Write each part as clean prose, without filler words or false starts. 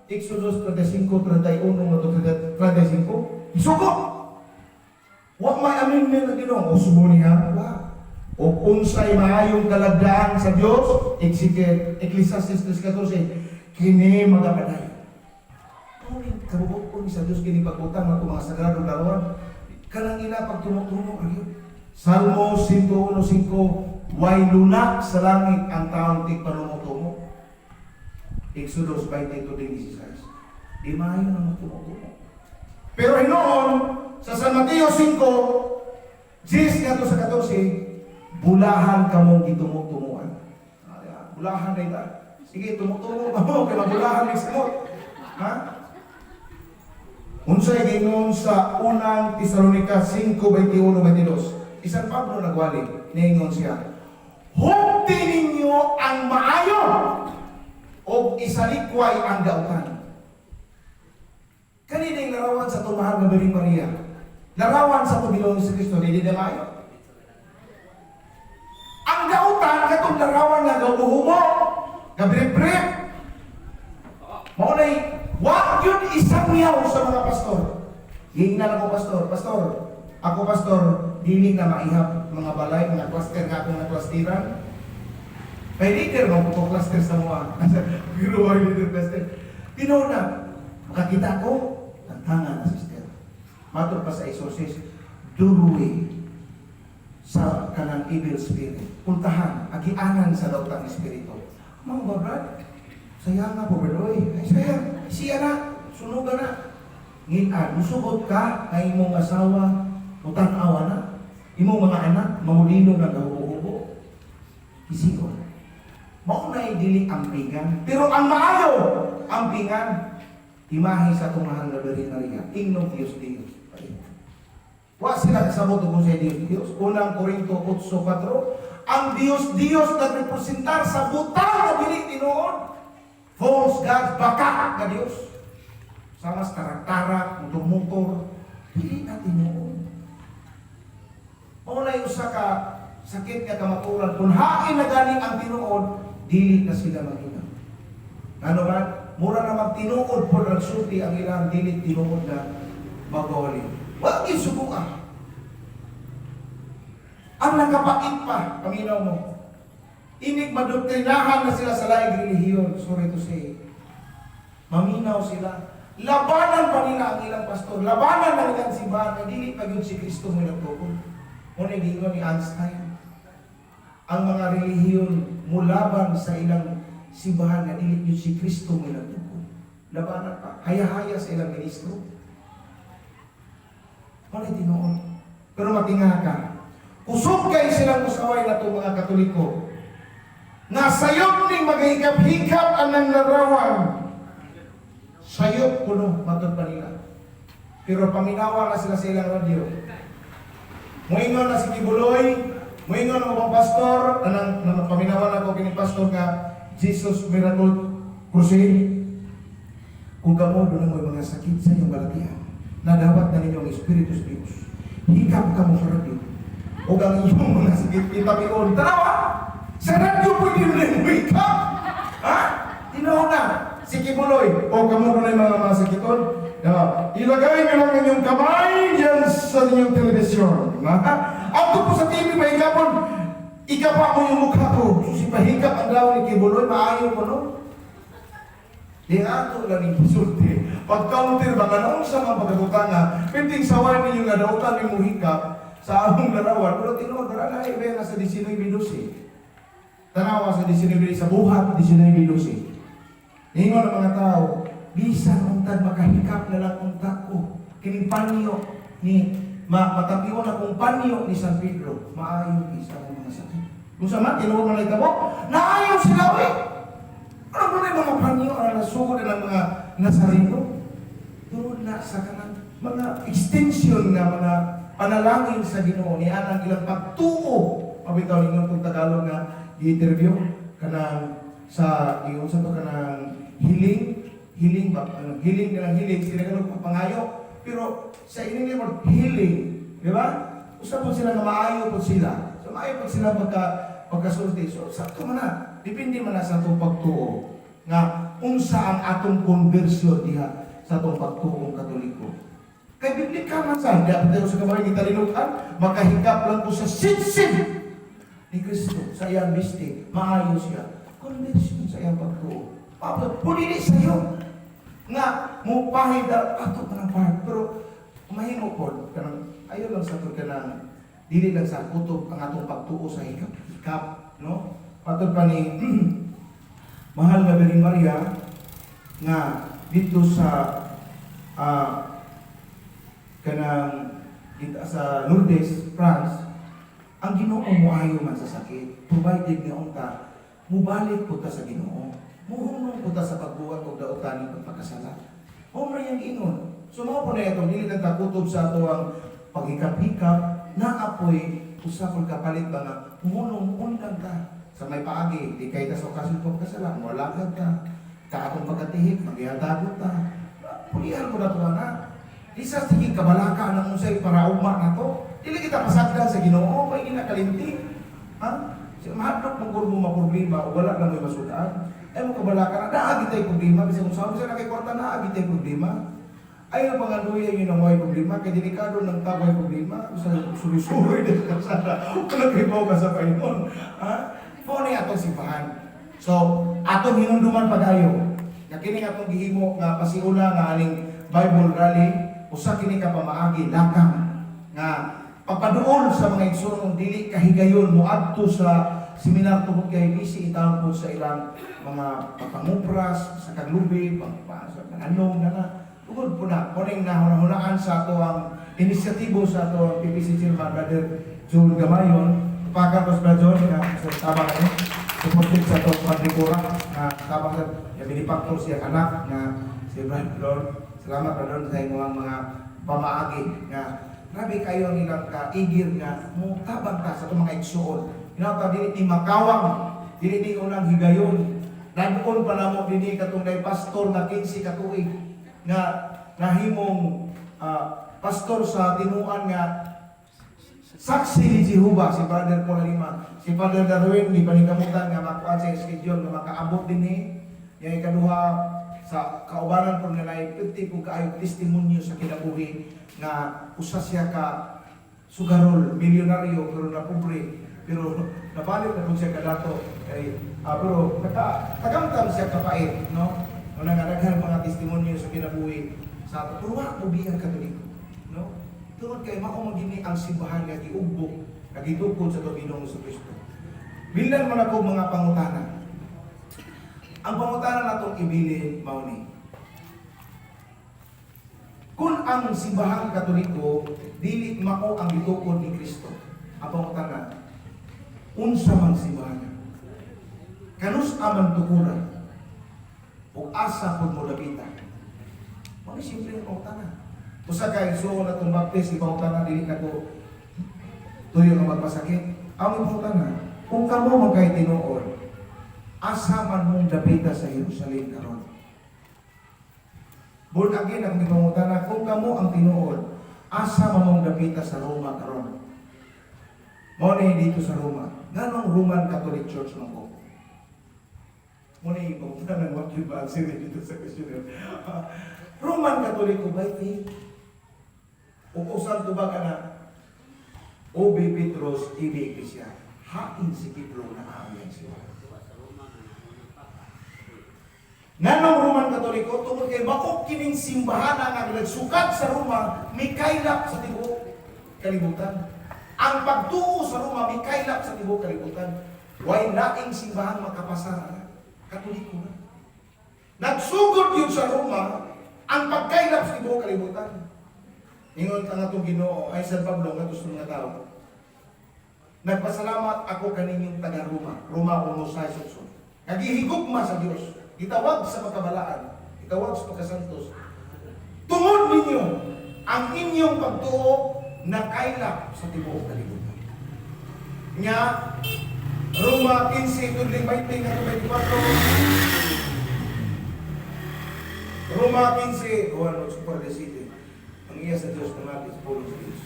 Exodus 35, 31 ngadto 35. Isugo! Wa may amendment ang Ginoo. O subo niya, wa. O unsay maayong kalagdaan sa Dios, Ecclesiastes 3:14, kini magapadayon. Mao kabubuton sa Dios kini pagbutang ng mga sagradong larawan. Kanang ila pagtumo-tumo gyud. Salmo 101:5, "Way lunak sa langit ang taong tigpanumo-tumo." Exodus 22:16. Di maayo na magtumo-tumo. Pero hinoon, sa San Mateo 5, 10 ngadto sa 14, "Bulahan kamong gitumo-tumuan." Ah, di ba? Bulahan na ita. Sige, tumo-tumo ka mo, kay mabulahan ni mo. Ha? Unsay gingon sa Unang Tesalonica 5:21-22? Isang Pablo nagwali, niingon siya, "Hupti ninyo ang maayo o isalikway ang dautan." Kanina yung larawan sa atong mahal nga Birheng Maria. Larawan sa atong Ginoong Kristo, dili na maayo. Ang dautan, katong larawan nga gabuhubo, gabrip-brip. Mao na'y wa gyud isangyaw sa mga pastor. Giingnan ako, "Pastor, pastor, ako, pastor, dili na maihap mga balay, mga cluster nga akong naklastiran. Kay leader man ko cluster sa mga." Pero ay leader cluster. Tinuod na, makakita ko, tantangan na, sister. Matod pa sa exorcist, duruwi sa kanang evil spirit. Puntahan, agianan sa daotang espiritu. Mao ba, Brad? Sayang nga po, Brad. Oy, ay sayang. Siya na, sunugan na. Ngilad, musugot ka nga imong asawa, mutan-awa na. Imong mga anak, mamulino na gahubo-hubo. Isigon. Mao na dili ampingan. Pero ang maayo, ampingan. Imahe sa atong mahal nga Birhen Maria. Ingnog Diyos Diyos. Wa sila kasabot kung sa Diyos Diyos. Unang Korinto 8:4, ang Diyos Diyos nagrepresentar sa butang na dili tinuod. False gods, baka nga Diyos. Sama sa tarak-tarak, motor-motor, dili na tinuod. Mao na yung usa ka sakit nga kamaturan. Kung hain na gani ang tinuod, dili na sila maghina. Ano ba? Mura na magtinuod po nagsulti ang ilang dili tinuod na magawali. Wag subukan. Ang nakapait pa, paminaw mo. Inig madoktrinahan na sila sa laing relihiyon. Sorry to say. Maminaw sila. Labanan pa nila ang ilang pastor. Labanan ang ilang simbahan na dili pa gyud si Kristo mo nagtukod. Mao giingon ni Einstein. Ang mga relihiyon mulaban sa ilang simbahan na dili gyud si Kristo mo nagtukod. Labanan pa. Haya-haya sa ilang ministro. Wala tinuod. Pero matinga ka. Kusog kay silang musaway na itong mga Katoliko. Nga sayop ning magahikap-hikap ang nang larawan. Sayop kuno, matod pa nila. Pero paminawa na sila sa ilang radyo. Muingon na si Quiboloy, muingon ang ubang pastor, anang nang paminawa na ko kini pastor nga Jesus Miracle Crusade. "Kung kamo doon mo mga sakit sa inyong balatian, nadawat na ninyo ang Espiritu sa Diyos. Hikap ka mo sa radyo. O ang inyong mga sakit itabion. Tanawa! Sa radyo pwede mo na yung hikap! Ha? Tinuod na. Si Quiboloy, o kamo doon ay mga sakiton, ilagay niyo lang ang inyong kamay diyan sa inyong telebisyon. Ha? Ato po sa TV, mahikapon, ikapa mo yung mukha ko. Susi pahikap ang daw ni Quiboloy, maayo ko, no? Di ato lang yung gisulti. Pag counter ba nga naon sa mga pagkabutanga, pinting saway ninyo nga dautan ni muhikap sa among larawan, pero tinuod wala na iba nga sa 19:12. Tanawa sa 19, sa Buhat 19:12. Ingon ang mga tao, "Bisan untag makahikap na lang unta ko. Kining panyo ni matapion akong panyo ni San Pedro, maayo isa ang mga sakit." Kung sa man, tinuod na lang kamo, naayo sila eh. Ano mo na yung mga panyo, ang nasugod na ng mga Nazareno? Tungod na sa kanang mga extension nga mga panalangin sa Ginoo ni anang ilang pagtuo. Mabitaw ningon kung Tagalog nga i-interview kanang sa ingon sa to kanang healing healing ba, ano, healing kanang healing sila kanang pangayo, pero sa ining mo healing, di ba? Usa po sila nga maayo po sila, so maayo po sila pagkasulti. So sakto man na, depende man na sa atong pagtuo nga Unsa ang atong conversion diha sa atong pagtuong Katoliko. Kay biblika man sa, hindi tayo sa kamay ni talinukan, makahikap lang ko sa sitsit ni Kristo sa iyang misti, maayo siya. Conversion sa iyang pagtuo. Pablo, pudili sa iyo nga mupahid ato ka ng part, pero mahimo pod kanang ayo lang sa kanang dili lang sa kutob ang atong pagtuo sa hikap hikap, no? Patod pa ni mahal nga Birheng Maria nga dito sa kanang dito sa Lourdes, France, ang Ginoo moayo man sa sakit provided nga unta mubalik po ta sa Ginoo, muhunong po ta sa pagbuhat og daotan, pagpakasala. Mao man yang ingon. So mao po na ito, dili lang ta kutob sa ato ang paghikap-hikap, naapoy usa pud kapalit ba nga muhunong undang ta sa may paagi, di kay ta sa okasyon pagkasala, moalagad ta, ka atong pagkatihik, maghihatagot ta. Pulihan ko na to na. Di sa sige kabalaka ng unsay para ugma na to. Dili kita pasagdan sa Ginoo, may ginakalinti. Ha? Si mahadlok mo gud mo maproblema o wala na mo'y masudan. Ay mo kabalaka na naa gitay problema bisan kung sabi sa nakay kwarta, naa gitay problema. Ay ang pangaluya yun ang may problema kay delikado ng tao ay problema sa suri-suri din sa kalsada. Wala kay ka sa Panginoon. Ha? Mao ni atong simbahan. So, atong hinumduman pagayo. Nga kini atong gihimo nga pasiuna nga aning Bible rally, usa kini ka pamaagi lakang nga papaduol sa mga igsoon dili kahigayon moadto sa seminar tungod kay busy itawon po sa ilang mga pagpangupras sa kaglubi, pang pa, sa pananong na na. Tungod po na, kuning nahunahunaan sa ato ang inisyatibo sa ato ang PPC Chairman Brother Joel Gamayon. Pakan ko sa Brother John, nga sa tabang ano, supported sa ato Padre Cura, nga tabang sa nga binipaktor siya anak nga si Brother Don. Salamat, Brother Don, sa imong mga pamaagi nga grabe kayo ang ilang kaigir nga mo tabang ta sa itong mga igsuon. Hinata dili ni makawang, dili ni unang higayon. Nanoon pa namo dinhi katong nay pastor na 15 ka tuig nga nahimong pastor sa tinuan nga Saksi ni Jehovah, si Brother Paul Halima. Si Father Darwin, di paningkamutan nga makuha sa schedule nga makaabot dinhi. Yang ikaduha, sa kaubanan po nila ay 50 kung kaayo testimonyo sa kinabuhi nga usa siya ka sugarol, milyonaryo, pero na pobre. Pero nabalik na po siya kadato. Kay, pero naka, tagamtam siya kapait, no? Una nga daghan mga testimonyo sa kinabuhi sa ato. Pero wa mo biyang Katoliko, no? Tungod kay mao man gini ang simbahan nga giugbok, nga gitukod sa atong Ginoong Kristo. Bilan man ako mga pangutana. Ang pangutana natong ibilin mao ni: Kung ang simbahang Katoliko dili mao ang gitukod ni Kristo, ang pangutana, unsa man simbahan? Kanus man tukura? Ug asa pud mo dapita? Mao ni simple ang pangutana. Usa ka igsuon atong Baptist ipangutana, dili nako tuyo nga magpasakit. Ang ipangutana, kung kamo man kay tinuod, asa man mong dapita sa Jerusalem karon? Born again akong ipangutana, kung kamo ang tinuod, asa man mong dapita sa Roma karon? Mao ni dito sa Roma. Nganong Roman Catholic Church man ko? Mao ni ipangutana, what you ba answer dito sa questionnaire? Roman Catholic ko by faith. Ug usan tubag ana, Obi Petros ibi Iglesia. Hain si Pedro na aamyan siya. Nganong Roman Katoliko? Tungod kay mao kining simbahan nga nagsukat sa Roma, mikaylap sa tibuok kalibutan. Ang pagtuo sa Roma mikaylap sa tibuok kalibutan. Way laing simbahan makapasara na. Katoliko na. Nagsugod yun sa Roma ang pagkaylap sa tibuok kalibutan. Ingon ang atong Ginoo ay San Pablo ngadto sa mga tao. "Nagpasalamat ako kaninyong taga Roma." Roma 1:6. Nagihigugma sa Dios. Gitawag sa pagkabalaan, gitawag sa pagkasantos. Tungod ninyo, ang inyong pagtuo nakaylap sa tibuok kalibutan. Nya Roma 15 tudling 20 ngadto 24. Roma 15, oh, super the city. Ang iya sa Diyos pangati sa pulong sa Diyos.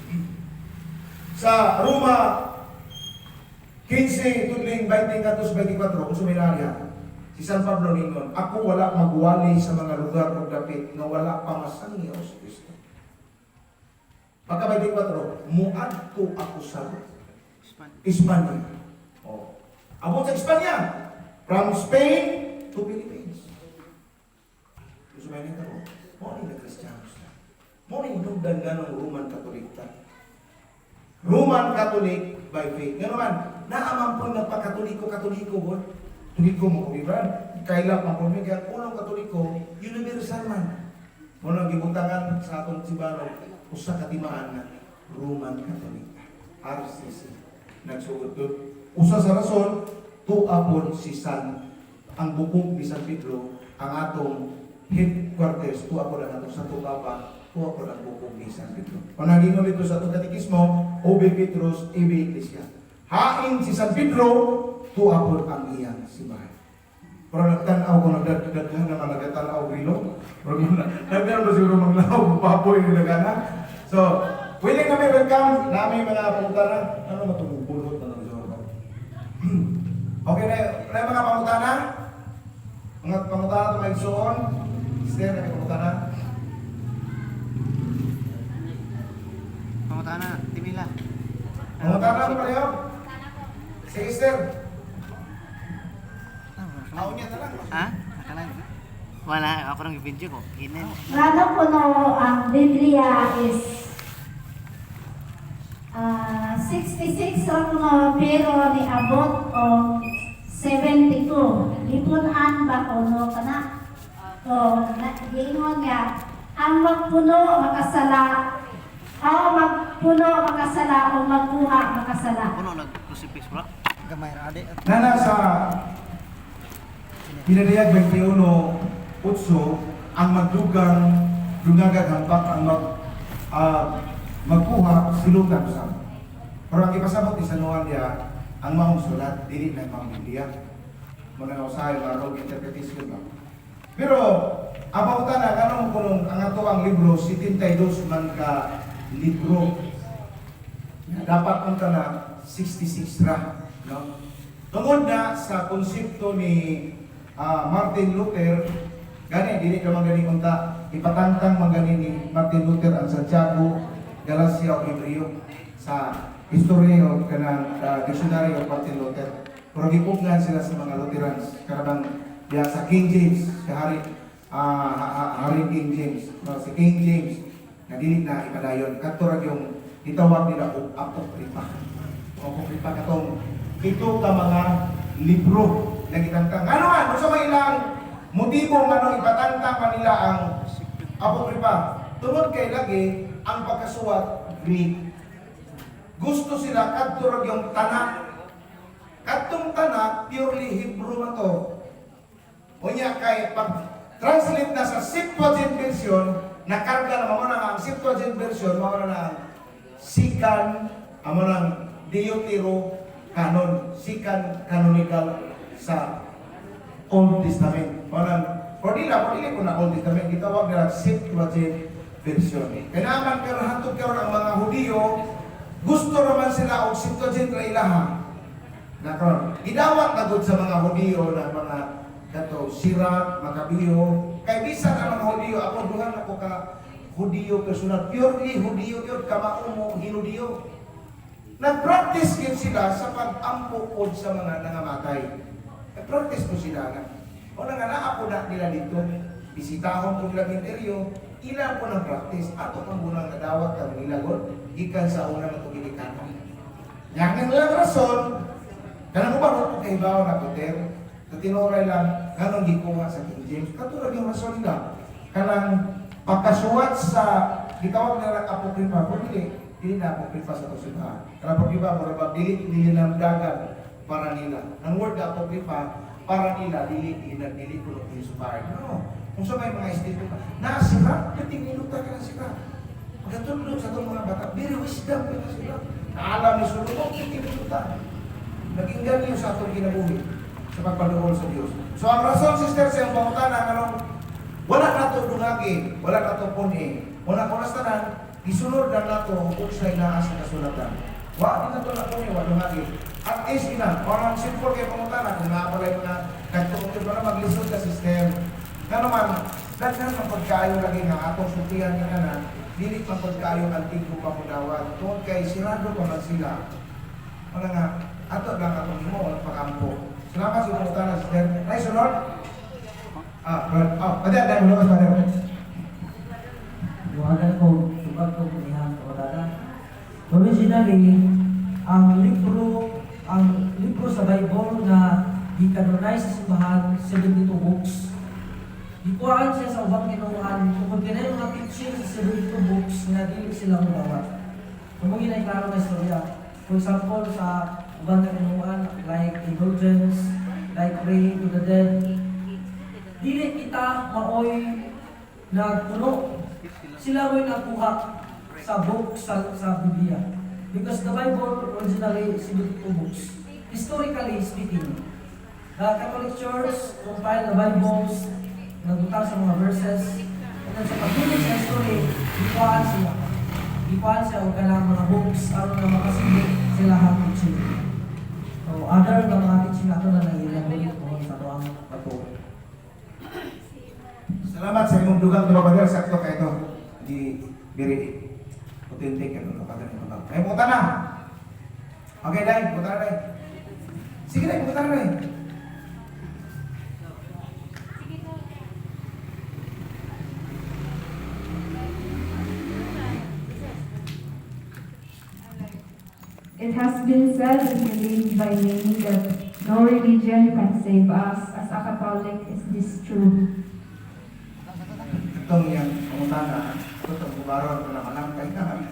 Sa Roma 15 tudling 20 ngadto 24, kung suminarya. Si San Pablo ningon, "Ako wala magwali sa mga lugar o dapit nga wala pa masangyaw si Kristo." Pagka 24, muadto ako sa Espanya. Oh. Abot sa Espanya. From Spain to Philippines. Gusto may nito, mo ni na Kristiyano sila. Mo ni hinungdan nga ng Roman Catholic ta. Roman Catholic by faith. Nga naman, naaman po nagpakatoliko, katoliko, bon. Katoliko mo ko, Brad. Kaila pa ko, kaya ang unang Katoliko, universal man. Mo nang gibutangan sa atong Sibano, usa ka timaan na Roman Catholic. RCC. Nagsugod doon. Usa sa rason, tuapon si San, ang bukog ni San Pedro, ang atong headquarters, tuapon ang atong Santo Papa, tuapon ang bukog ni San Pedro. Panagingon dito sa atong katekismo, Ubi Petrus, Ibi Ecclesia. Hain si San Pedro, tuapon ang iyang simbahan. Pero nagtanaw ko, nagdaghan naman, nagtanaw rilo. Pero nagdaghan ba siguro maglaw, baboy yung nagana. So, willing kami welcome nami mga pangutana. Ano matungulot na ng siguro? Okay na, na mga pangutana? Mga pangutana ito may suon. Sister, may pangutana? Pangutana, Timila. Pangutana mo pareho? Sige, sister. Ako niya na lang. Ha? Akala wala, ako nang video ko. Ginin. Ngano kuno ang Biblia is 66 ra kuno pero niabot og 72. Lipun-an ba kuno kana? O na, giingon nga ang magpuno makasala o magpuno makasala o magkuha makasala. Puno nag-crucifix bro. Gamay ra adi. Nana sa Pinadayag 21:8, ang magdugang dungagag hampak, ang magkuha silutan sa. Pero ang ipasabot ni San Juan niya, ang maong sulat dili na maong Biblia. Muna nga usahay mga wrong interpretation ba. Pero ang pangutana nganong kunong ang ato ang libro 72 man ka libro. Dapat unta na 66 ra, no? Tungod na sa konsepto ni Martin Luther, gani dili ka man gani unta ipatangtang man gani ni Martin Luther ang Santiago, Galacia o Hebreo sa history o kanang dictionary of Martin Luther. Pero gipugnan sila sa mga Lutherans karabang diya sa King James, sa Hari King James, no, si King James na dili na ipadayon kadto ra yung gitawag nila og apokripa. Apokripa katong ito ka mga libro na gitangtang. Ano man, unsa may ilang motibo nganong ipatangtang pa nila ang apokripa? Tungod kay lagi ang pagkasuwat Greek. Gusto sila kadto ra yung Tanak. Kadtong Tanak purely Hebrew man to. Unya kay pag translate na sa Septuagint version, nakarga na mo na ang Septuagint version, mao na ang second, amo nang Deutero canon, second canonical sa Old Testament. Mao nang for dili ko na Old Testament, gitawag nila Septuagint version. Kaya naman karon hantod karon ang mga Hudiyo, gusto raman sila og Septuagint ra ilaha. Na karon, gidawat na gud sa mga Hudiyo na mga kato Sirach, Macabeo. Kay bisan ang mga Hudiyo, ako duhan ako ka Hudiyo personal, purely Hudiyo yun, kamao mo hinudiyo. Nag-practice yun sila sa pag-ampo pod sa mga nangamatay. Nag-practice po sila na. O nga naa po na nila dito, bisitahon po nila interior, ilan po ng practice, ato pang bunang nadawat kang nila god, gikan sa una na ito gikanan. Yang lang rason, kanang uban ko kahibaw na Peter, sa tinuray lang, nganong gikuha sa King James, katulad yung rason nila, kanang pagkasuwat sa, gitawag nila ng apokripa, kung dili, dili na apokripa sa itong simbahan. Kanang apokripa, mura ba, dili nilinamdagan para nila. Ang word na apokripa, para nila, dili, dili, dili kuno inspired. No. Kung sa may mga statement, na sira, piting niluta ka na sira. Pagkatulog sa itong mga bata, very wisdom ka na sila. Naalam ni Solomon, piting niluta. Naging ganyan sa atong kinabuhi sa pagpaduol sa Dios. So ang rason, sister, sa iyong pangutana, anong wala na to dungagi, wala na to puni, wala ko tanan, isunod na nato unsay naa sa kasulatan. Wa di na to na kuni wa dungagi. At least ina, parang simple kay pangutana kung naa pala'y mga nagtuon ko na maglisod ka system. Nga naman, daghan man pagkaayo lagi nga atong sultihan ni ana, dili man pagkaayo antigo pa mudawat. Tungod kay sirado pa man sila. Wala nga, ato lang atong himo ang pagampo. Salamat sa pangutana, sister. Nice, sunod. Ah, well, ah, pwede, dahil mo lumabas, pwede. Buhagan ko, tubag ko kunihang orada. Originally, ang libro sa Bible na gikanonize sa simbahan, 72 books. Gikuhaan siya sa ubang tinuohan tungkod kini mga teaching sa 72 books nga dili sila mudawat. Kung mo ginay klaro na istorya. For example, sa ubang tinuohan like indulgence, like praying to the dead, dili kita maoy nagpuno, sila mo'y nakuha sa book sa Biblia. Because the Bible originally is 72 books. Historically speaking, the Catholic Church compiled the Bibles, nagbutang sa mga verses, and then sa pagdulog sa history, gikuhaan sila. Gikuhaan siya og kanang mga books aron nga makasindi sila ang teaching. So, other nga mga teaching nato na nailang sa atoang pagtuo. Salamat sa imong dugang tulo, brother, sakto kay ito. Di very authentic ano brother ito. Ay puta na. Okay, dai, puta na dai. Sige dai, puta na dai. It has been said and believed by many that no religion can save us. As a Catholic, is this true? Itong yang pangutana, itong kubaron ko na malang kay na.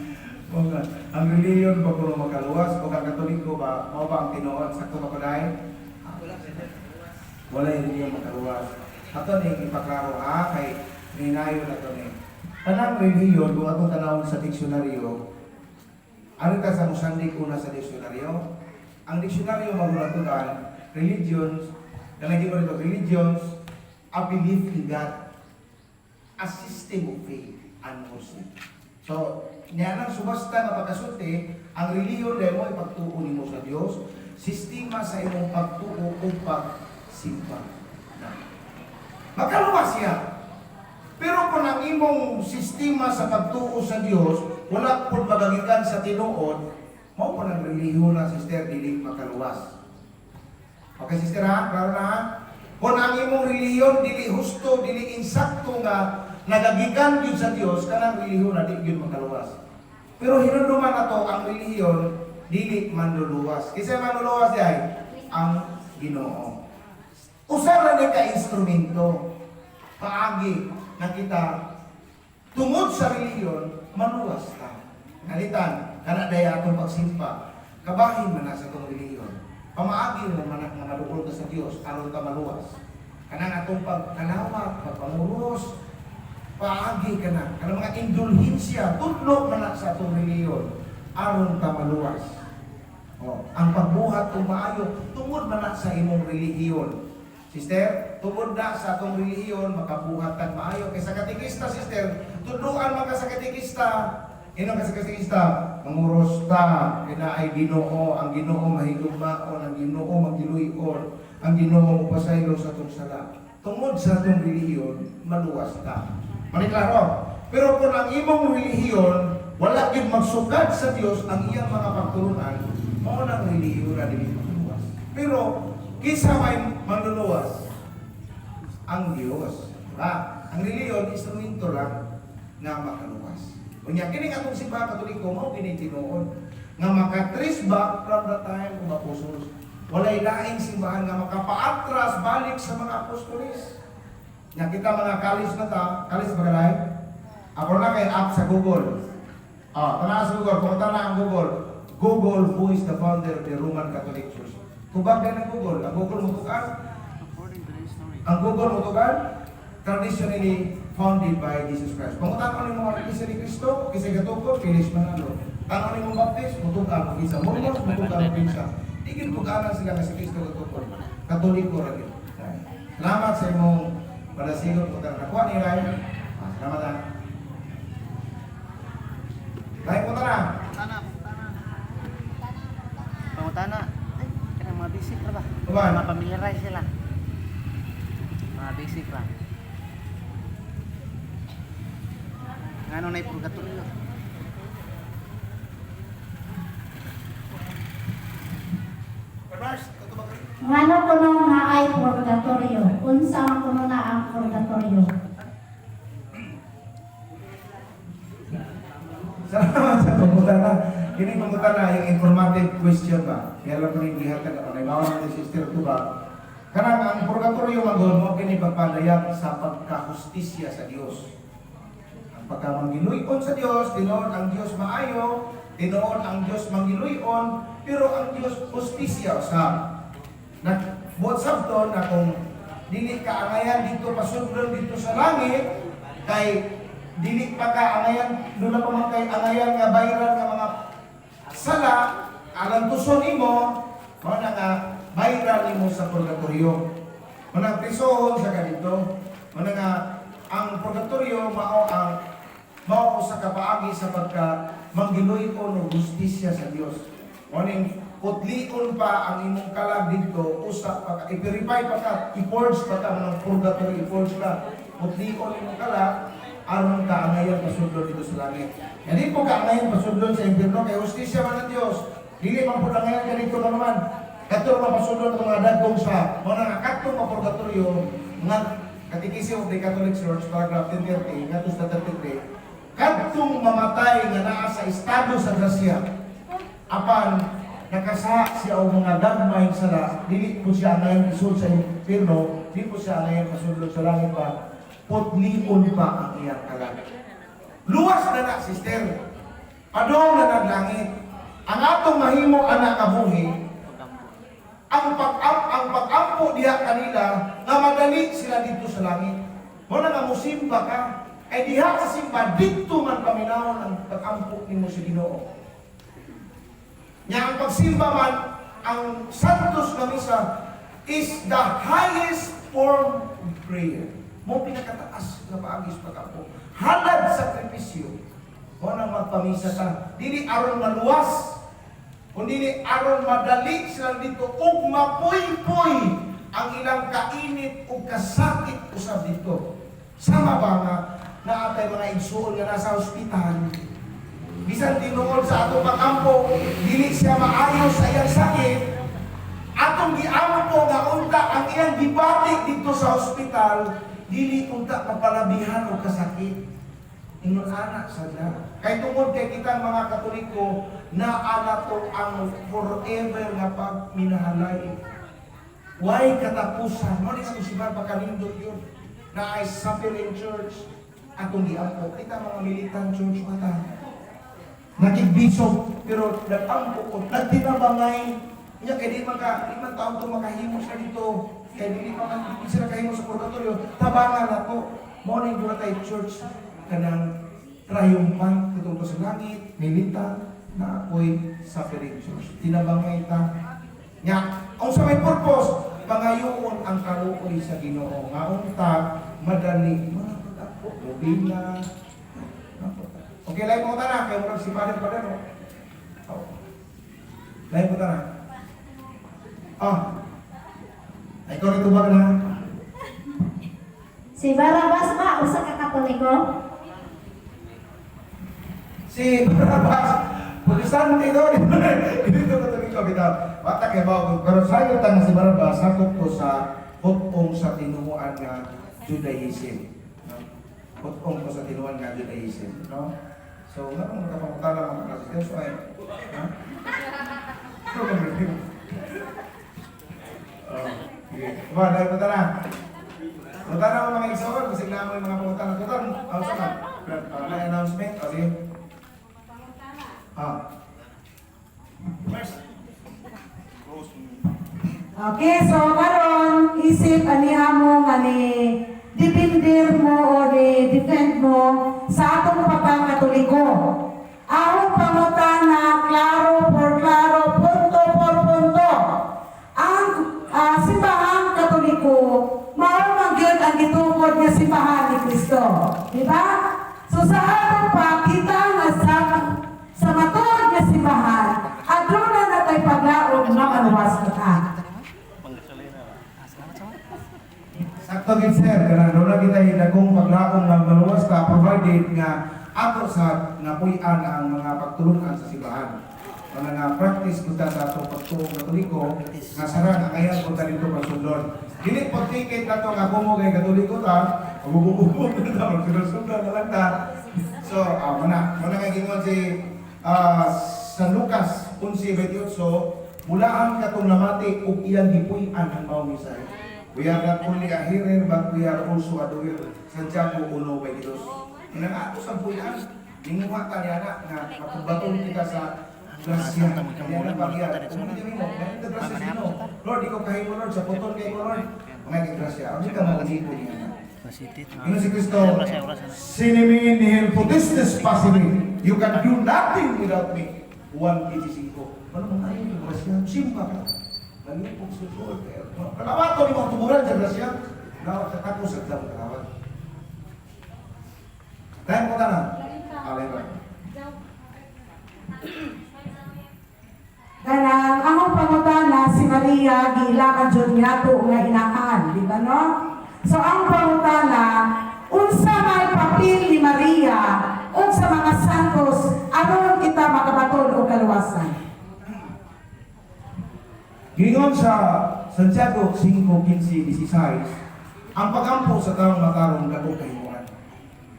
Ang reliyon ba kuno makaluwas o ang Katoliko ba mao ba ang tinuod, sakto ba ko dai? Wala yung reliyon makaluwas. Ato ning ipaklaro ha kay ninayo na to ni. Tanang reliyon kung atong tanawon sa diksyonaryo, ano ta sa musandik una sa diksyonaryo? Ang diksyonaryo magulatuan, religions, nalagay ko rito, religions, a belief in God, a system of faith and worship. So, niya nang subasta nga pagkasulti, ang reliyon dahil mo ipagtuo nimo sa Dios, sistema sa imong pagtuo o pagsimba. Na. Makaluwas siya. Pero kung ang imong sistema sa pagtuo sa Dios wala pud magagikan sa tinuod, mao po ang relihiyon na, sister, dili makaluwas. Okay, sister ha? Klaro na ha? Kung ang imong relihiyon dili husto, dili insakto nga nagagikan gyud sa Dios, kanang relihiyon na di gyud makaluwas. Pero hinumduman nato ang relihiyon dili manluluwas. Kinsa manluluwas diay? Ang Ginoo. Usa ra ni ka instrumento paagi na kita tungod sa relihiyon maluwas ta. Ngalitan, kana daya atong pagsimba, kabahin man na sa atong relihiyon. Pamaagi mo man nga maduol ka sa Dios aron ka maluwas. Kanang atong pagkalawat, pagpanguros, paagi ka na. Kanang mga indulhensya, tudlo man na sa atong relihiyon aron ka maluwas. Oh, ang pagbuhat kung maayo tungod man na sa imong relihiyon. Sister, tungod na sa atong relihiyon makabuhat kag maayo kaysa katekista, sister, tudloan man ka sa katekista. Ingon ka sa katekista, manguros ta, kina ay Ginoo, ang Ginoo mahigugmaon, ang Ginoo magdiluyon, ang Ginoo mopasaylo sa atong sala. Tungod sa atong relihiyon, maluwas ta. Maniklaro. Pero kung ang imong relihiyon wala gyud magsukad sa Dios ang iyang mga pagtulunan, mao nang relihiyon na dili makaluwas. Pero kinsa may manluluwas? Ang Dios. Diba? Ang relihiyon instrumento lang nga makaluwas. Unya kini atong simbahan Katoliko mao kini tinuod nga maka-trace back from the time of apostles. Walay laing simbahan nga makapaatras balik sa mga apostoles. Nya kita mga college na ta, college ba kalay? Ako na kay app sa Google. Ah, tanaw sa Google, kung na ang Google. Google, who is the founder of the Roman Catholic Church? Tubag din ang Google. Ang Google mo tukan. According to the story. Ang Google mo tukan, traditionally founded by Jesus Christ. Kung tan-on nimo ang Iglesia ni Cristo, kinsa gatukod, Felix Manalo. Tan-on nimo Baptist, mutukan kinsa Mormons, mutukan kinsa. Di gyud tuganan sila nga si Cristo gatukod. Katoliko ra gyud. Salamat sa imong padasigon ko tanan. Nakuha ni Ray. Ah, salamat ha. Ray, punta na. Tana, tana. Uban. Ma-familiarize sila. Mga basic lang. Ngano na purgatorio? Mars, ikaw tubag. Ngano kuno nga ay purgatorio? Unsa man kuno na ang purgatorio? Salamat sa pangutana. Kini pangutana yung informative question ba? Kaya lang ko rin gihatag ako. Naibawa natin sister to ba? Kanang ang purgatorio manggol mo kini pagpadayag sa pagkahustisya sa Dios. Ang pagkamanggiluyon sa Dios, tinuod ang Dios maayo, tinuod ang Dios manggiluyon, pero ang Dios hustisya sa na buot sabton na kung dili ka angayan dito pasudlon dito sa langit kay dili pa ka angayan doon na pa man kay angayan nga bayran nga mga sala alang tuson nimo, mao na nga bayran nimo sa purgatorio, mao na prisohon sa ganito, mao na nga ang purgatorio mao ang mao sa kapaagi sa pagka manggiluy-on og hustisya sa Dios. Mao ning putlion pa ang imong kalag didto, usa pa ka i-purify pa ka, i-purge pa ka ng purgatory, i-purge ka, putlion imong kalag aron ka angayan pasudlon dito sa langit. Yan po ka angayan pasudlon sa impierno kay hustisya man ang Dios. Dili man pud angayan kadto ka naman. Kadto man pasudlon ang mga dagkong sa mao na nga kadtong nga purgatorio nga Catechism of the Catholic Church paragraph 1030 ngadto sa 33, kadtong mamatay nga naa sa estado sa grasya apan nakasa siya og mga gagmay sala, dili po siya ngayon isud sa impierno, dili po siya ngayon pasudlon sa langit pa, putlion pa ang iyang kalag. Luwas na na, sister. Padong na nag langit. Ang atong mahimo ana kabuhi, ang pag-ampo diha kanila nga madali sila dito sa langit. Mo na nga musimba ka, kay diha sa simba didto man paminawon ang pag-ampo nimo sa Ginoo. Nya ang pagsimba man, ang Santos nga Misa is the highest form of prayer. Mo pinakataas nga paagi sa pag-ampo. Halad sakripisyo. Mo nang magpamisa ta. Dili aron maluwas, kundi aron madali sila dito ug mapuypoy ang ilang kainit ug kasakit usab dito. Sama ba nga naatay mga igsuon nga nasa ospital, bisan tinuod sa atong pag-ampo, dili siya maayo sa iyang sakit, atong giampo nga unta ang iyang gibati dito sa ospital, dili unta mapalabihan og kasakit. Ingon ana sa na. Kay tungod kay kitang mga Katoliko, naa to ang forever nga pagminahalay. Why katapusan? Mo ni sa simbahan pagkanindot yun. Na ay suffering church atong giampo. Kita mga militant church ata. Nakigbisog pero nag-ampo ko, nagtinabangay. Nya kay di man taon to makahimo sila dito. Kay dili pa man di sila kahimo sa purgatorio. Tabangan nako. Mo ning duna tay church kanang triumphant kadto sa langit, militant na ako'y suffering church. Tinabangay ta. Nya, ang sa may purpose, pangayoon ang kaluoy sa Ginoo nga unta madali mga pag-ampo, nobina. Okay, lain mo na kay murag si Father pa no. Oh. Lain mo na. Ah. Ay, ikaw rin tubag na. Si Barabas ba usa ka Katoliko? Si Barabas, Protestante ito, dito Katoliko, bitaw. Bata kay ba, pero sayo ta nga si Barabas, sakop to sa hutong sa tinuoan nga Judaism. No? Hutong to sa tinuoan nga Judaism. No? So, nga kung makapangutana mga kasistem, so ay, ha? Oh, sige. Ba, dahil punta na. Punta na mga igsoon, kasi na mo yung mga pangutana. Total, oh, sa ka. Announcement, o sige. Ah. First. Okay, so karon isip aniha mo nga ni defender mo o ni defend mo sa atong pagkakatoliko. Ahong pangutana klaro por klaro, punto por punto. Ang simbahang Katoliko mao man gyud ang gitukod nga simbahan ni Kristo. Di ba? So sa atong pa kita nga sa matuod nga simbahan, aduna na tay paglaom nga maluwas kita. Sakto gid, sir, kanang doon kita dagkong paglaom nga maluwas ta, provided nga ato sa nga puy-an ang mga pagtulunan sa simbahan. Mga nga practice punta sa atong pagtuo Katoliko nga sarang ang ayan punta dito pagsundon. Dili po ticket na to nga kung kay Katoliko ta, mabubububo na ta, magsunod-sunod na lang ta. So, muna nga gingon si San Lucas 11:28, mulaan katong namati ug iyang gipuy-an ang maong mensahe. We are not only a hearer, but we are also a doer. Santiago 1:22. Inang ato sa puy-an, ninguha ta niya na nga matubaton kita sa grasya. Kaya na pagya. Kung hindi mo, ngayon ka grasya sa Ginoo. Lord, ikaw kahimo, Lord, sa puton kay ko, Lord. Mga kay grasya. Ang ka maunipo niya na. Ingon si Kristo, "Sine me nihil potestis facere." You can do nothing without me. Juan 15. Ano mga ayaw yung grasya? Simba ka. Nalipok sa Lord. Kalawat ko ni mga tuburan sa grasya. Lawat sa tapos at lang kalawat. Tayo mo ka na. Alay ba? Kanang among pangutana, si Maria giilaman jud niato nga inahan, di ba, no? So ang pangutana, unsa may papel ni Maria ug sa mga santos aron kita makabaton og kaluwasan? Gingon sa Santiago 5:15-16, ang pagampo sa taong matarong dako kahimuan.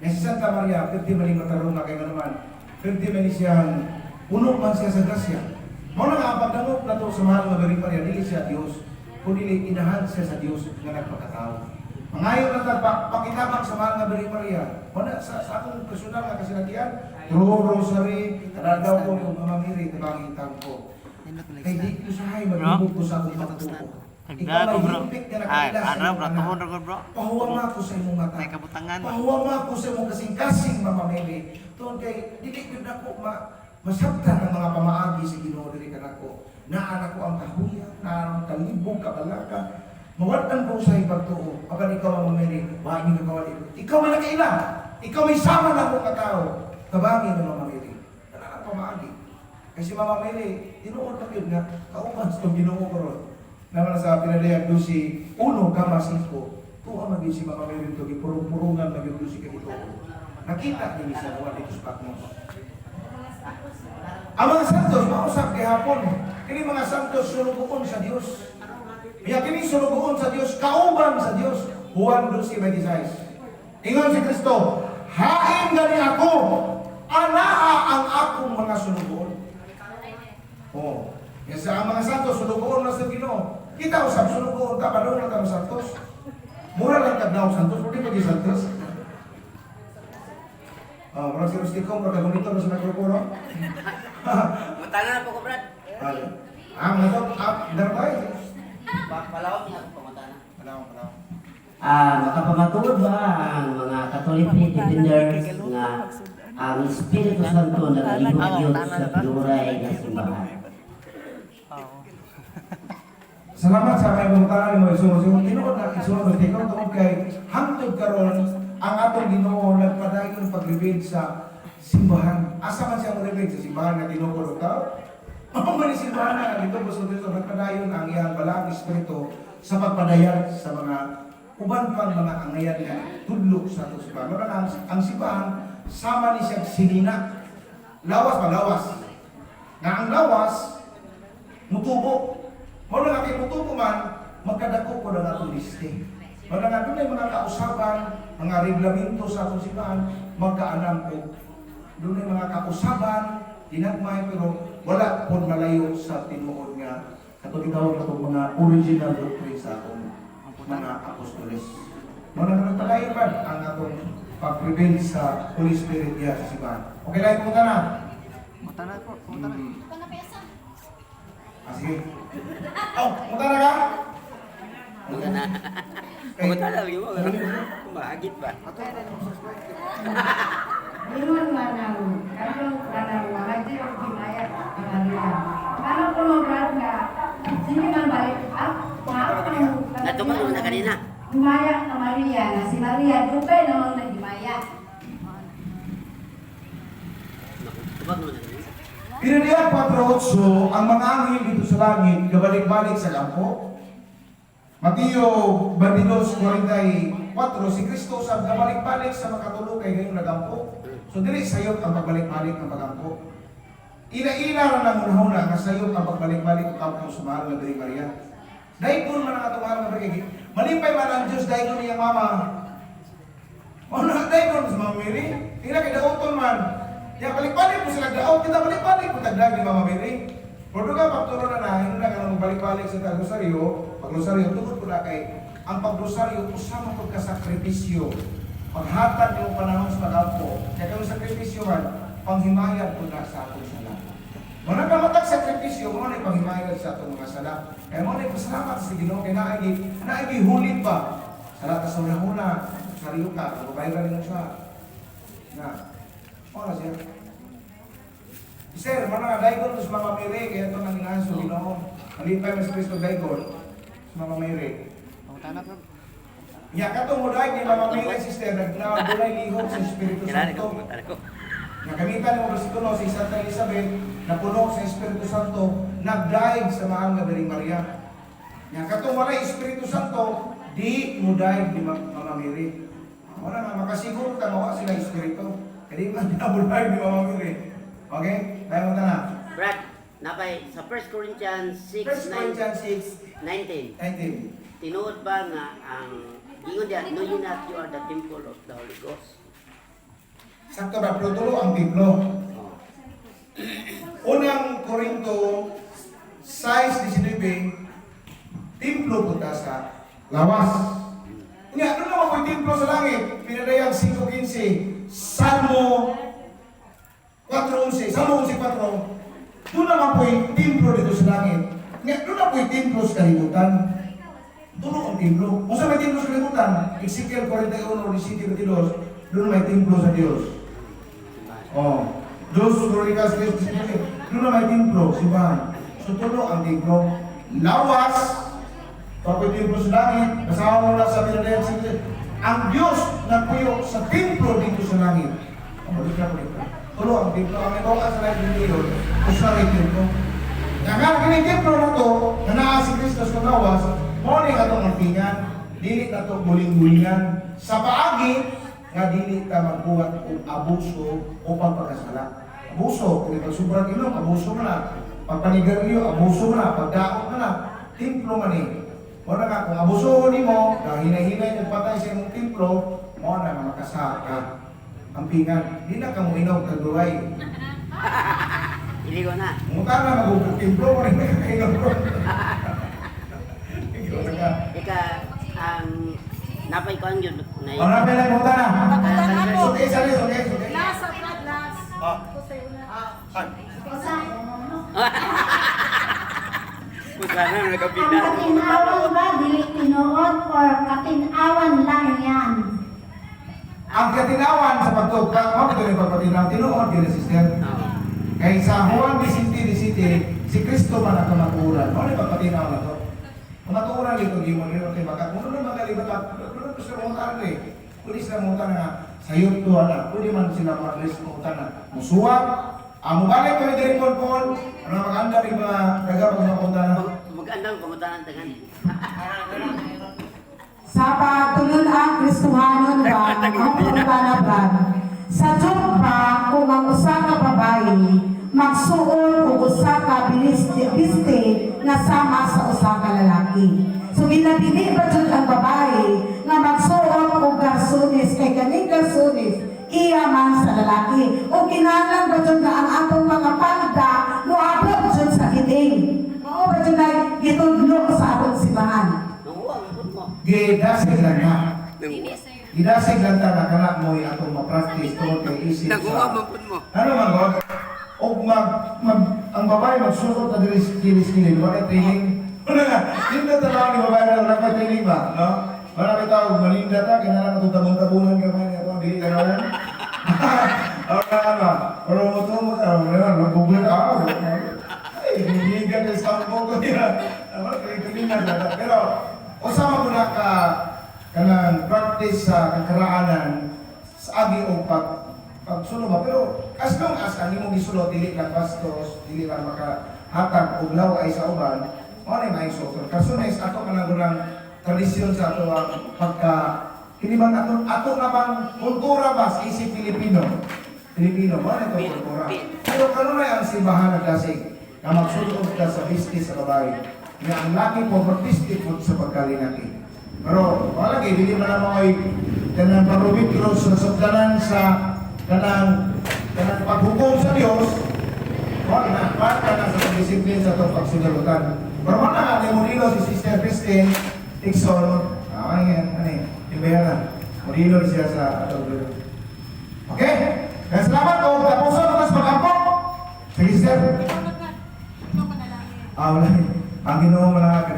Nga si Santa Maria, perti maning matarong na kay naman, perti man siyang puno man siya sa grasya. Mao na nga ang pagdangop nato sa mahal nga Birheng Maria, dili siya Dios, kundi inahan siya sa Dios nga nagpakatao. Mangayo na ta pakitabang sa mahal nga Birheng Maria. Mao na sa akong personal nga kasinatian, through rosary, kadaldaw ko yung Mama Mary, tabangi ko. Kay di ko sahay maglibog ko sa akong pagtuo. Ikaw Nagdago, may bro. himpik nga Ay, nakaila sa ano imong bro, anak. tuhon ra bro. Pahuwama ko sa imong mata. May kabutangan. Pahuwama ko sa imong kasing-kasing, Mama Mary. Tuon kay dili gyud nako masabtan ang mga pamaagi sa Ginoo diri kanako. Naa nako ang kahuya, naa ang kalibog, kabalaka. Mawad-an ko sa pagtuo. Apan ikaw, Mama Mary, wa ni kawali. Ikaw may nakaila. Ikaw may sama na akong katao. Tabangi ni Mama Mary. Kana ang pamaagi. Kasi Mama Mary, tinuod na yun nga, kauban sa itong Ginoo karon. Naman sa Pinadayag 12, 1,5, tuwa man gyud si Mama Mary ito, gipurong-purungan na gyud si kanito. Nakita niya sa Juan dito sa Patmos. Ang mga santos, mausap gihapon. Kini mga santos, sulugoon sa Dios. Kaya kini sulugoon sa Dios, kauban sa Dios. Juan 12:26. Ingon si Kristo, "Hain gani ako, anaa ang akong mga sulugoon." Oh, yan sa ang mga santos, sulugoon na sa Ginoo. Kita usab sulugoon ta, padung lang ka santos. Mura lang tagnaw santos, pwede pa di santos. Oh, murag si Rustico, murag kagunito na sa mikropono. Mutana na po ko, Brad. Ay. Ah, mga to, dara tayo. Palawag niya ako pangutana. Palawang, palawang. Makapamatuod ba ang mga Catholic faith defenders nga ang Espiritu Santo nagalihok yun sa plural nga simbahan? Salamat sa kay pangutana nimo, Isun. So, tinuod na Isun, Rustico, tungod kay hangtod karon ang atong Ginoo nagpadayon pag-reveal sa simbahan. Asa man siya mo-reveal sa simbahan nga tinuod og tao? Mao man ni simbahan na dito sa Kristo nagpadayon ang iyang balaang espiritu sa pagpadayag sa mga uban pang mga angayan nga tudlo sa atong simbahan. Mao na ang simbahan sama ni siya sinina. Lawas ba lawas? Nga ang lawas mutubo. Mao na nga kay mutubo man, magkadako po na atong liste. Mao na nga dunay mga kausaban, mga reglamento sa atong simbahan, magkaanam og dunay mga kausaban, dinagmay pero wala pud malayo sa tinuod nga kato gitawag natong mga original doctrine sa atong mga apostoles. Mao na nga nagpadayon man ang atong pag-prevail sa Holy Spirit diha sa simbahan. Okay lang mo na. Mutana po, mutana. Ah, sige. Oh, munta na ka? Mutana. Mutana lagi mo. Kumagit ba? Ingon man ang karon kanang mga og himaya ang Maria. Ano ko mo, Brad, nga sige man balik ah Natuman mo na kanina. Himaya ka Maria na si Maria dugay namang nahimaya. Tubag mo na kanina. Pinaniya 4.8, ang mga anghel dito sa langit, gabalik-balik sa kampo. Mateo 22:44, si Kristo sa nabalik-balik sa makatulo kay gayon nagampo. So dili sayop ang pagbalik-balik ng pagampo. Ila-ila ra nang hunahuna nga sayop ang pagbalik-balik og kampo sa mahal nga Birheng Maria. Daygon man ang atong mahal nga Birheng. Malipay man ang Dios daygon niyang mama. Mao na daygon sa Mama Mary. Tingnan kay daoton man. Ya balik-balik mo sila daot, kita balik-balik mo tagdag ni Mama Mary. Pero ka pagturo na na, hindi na ka balik-balik sa tag-rosaryo, pag-rosaryo, tungod ko na kay ang pag-rosaryo, usa man pud ka sakripisyo. Paghatag nimo panahon sa pag-ampo, kaya kang sakripisyo man, panghimayad po na sa atong sala. Muna ka matag sakripisyo, mo na panghimayad sa atong mga sala. Kaya mo na pasalamat sa Ginoo kay naagi, naagi hulit pa. Sala ta sa una-una, rosaryo ka, babayaran nimo siya. Na. Ora siya. Sir, mga daygon sa Mama Mary, kaya ito nang inahan sa Ginoo. Malipay mas Kristo daygon sa Mama Mary. Pangutana, bro. Nya katong mo ni Mama Mary, sister, nagbulay lihok sa Espiritu Kailangan ko Santo. pangutana ko. Nagamitan mo bersikulo si Santa Elizabeth, napuno sa Espiritu Santo, nagdaig sa mahal nga Birheng Maria. Nya katong walay Espiritu Santo, di mo daig ni Mama Mary. Wala nga makasiguro ka mawa sila Espiritu. Kaya di man nabulay ni Mama Mary. Okay? Tayo mo na. Brad, napay sa 1 Corinthians 1 6, Corinthians 6, 19. 19. Tinuod ba nga ang ingon diya, know you not you are the temple of the Holy Ghost? Sakto ba? Pero tulo ang templo. Oh. Unang Korinto 6:19, templo punta sa lawas. Nga, ano naman ko'y templo sa langit? Pinadayag 5:15, Salmo 4:11, Salmo 11:4. Doon naman po'y templo dito sa langit. Nga, doon na po'y templo sa kalibutan. Tulo ang templo. Kung saan may templo sa kalibutan? Ezekiel 41:17-22, doon may templo sa Diyos. Oh, Dos Crónicas 10:19. Doon na may templo, simbahan. So tulo ang templo. Lawas, papoy templo sa langit, kasama mo na sa Pinadayag City. Ang Diyos nagpuyo sa templo dito sa langit. Oh, dito na po dito. Tulo ang templo. Ang ibawa sa langit ng Diyos, usa rin templo. Nga nga kini templo na to, na naa si Kristo sa lawas, mao ni atong ampingan, dili na to guling-gulingan. Sa paagi, nga dili ta magbuhat og abuso o pagpakasala. Abuso, kung pagsubrang inom, abuso man na. Pagpanigarilyo, abuso man na. Pagdaot man na. Templo man eh. Wala nga, kung abuso nimo, na hinay-hinay kung patay sa imong templo, mao na nga makasaka ka. Ampingan, di na ka mo inom kag duway. Iligo na. Muta na magugug templo mo rin nakakainom ko. Ikaw na ka. Ika, ang napay ko ang yun. Na, Oh, napay lang, muta na. Pangutana It's okay, sorry, it's okay, it's okay. Last, Brad, last. Ah. Ako sa'yo na. Usa, Pangutana, ang nagkabida. katinawan ba dili tinuod or katinawan lang yan? Ang katinawan sa pagtugka, mao ito yung pagpatinaw, tinuod yun sister. Oo. Kay sa Juan 17:17, si Kristo man ang kamatuoran. Mao ni pagpatinaw na to. Kamatuoran dito gimon rin kay baka kuno na magalibat kuno na sila mo eh. Pwede sila mo na sayop to ana. Pwede man sila mo-address mo na. Musuwat, amo balik kami diri kon ano maganda yung mga daga pag mga na. Magandang pangutana tangan. Sa pagtulun-ang Kristohanon ba, ang pangutana Brad, sa ba kung ang usa ka babae magsuot og usa ka biste nga sama sa usa ka lalaki. So ginadili ba jud ang babae nga magsuot og garsones kay kaning garsones iya man sa lalaki, o kinahanglan ba jud nga ang atong mga palda moabot jud sa kiting? Mao ba jud ay gitudlo sa atong simbahan? Nanguha, ang mo. Gidasig lang na. Nanguha. Gidasig lang ta na kana mo atong ma-practice tungod kay isip Nanguha, sa man pud mo. Ano man God? O mag, mag, ang babae magsuot na dili kilis kilis, wala training. Wala nga, hindi na tanaw ni babae na wala pa training ba, no? Wala may tao, maninda ta, kinahanglan na itong tabon-tabunan ka man, ito, dili ka naman. Ano na ba? Pero mo to, mo, ano na, mag-google ka, ah, ay, hindi ka na sampo ko niya. Ano, training na, pero, usama ko na ka, kanang practice sa kakaraanan, sa agi o pag pagsulo ba pero as long as ang imong gisulot dili lang bastos, dili lang makahatag og law ay sa uban, mao na may suot. Kasunes ato man ang gunang tradisyon sa ato ang pagka kini bang ato ato na bang kultura ba sa isip Pilipino? Pilipino ba ito kultura? Pero kanunay ang simbahan nagdasig na magsulod ka sa bistis sa babae. Nga ang laki po artistic po sa pagkalinaki. Pero wala lagi, dili man naman ay kanang parubitro sa sugdanan sa kanang kanang paghukom sa Dios. Wala na, parte na sa pagdisiplin sa itong pagsinulutan. Pero wala nga, ni modelo si Sister Christine Dixon, ah, yan, ano yun, yung na, modelo siya sa atong dulo. Okay? Kaya salamat po, tapusin ko sa pag-ampok. Sige, Sister. Ah, wala. Ang Ginoo mga kaninyo.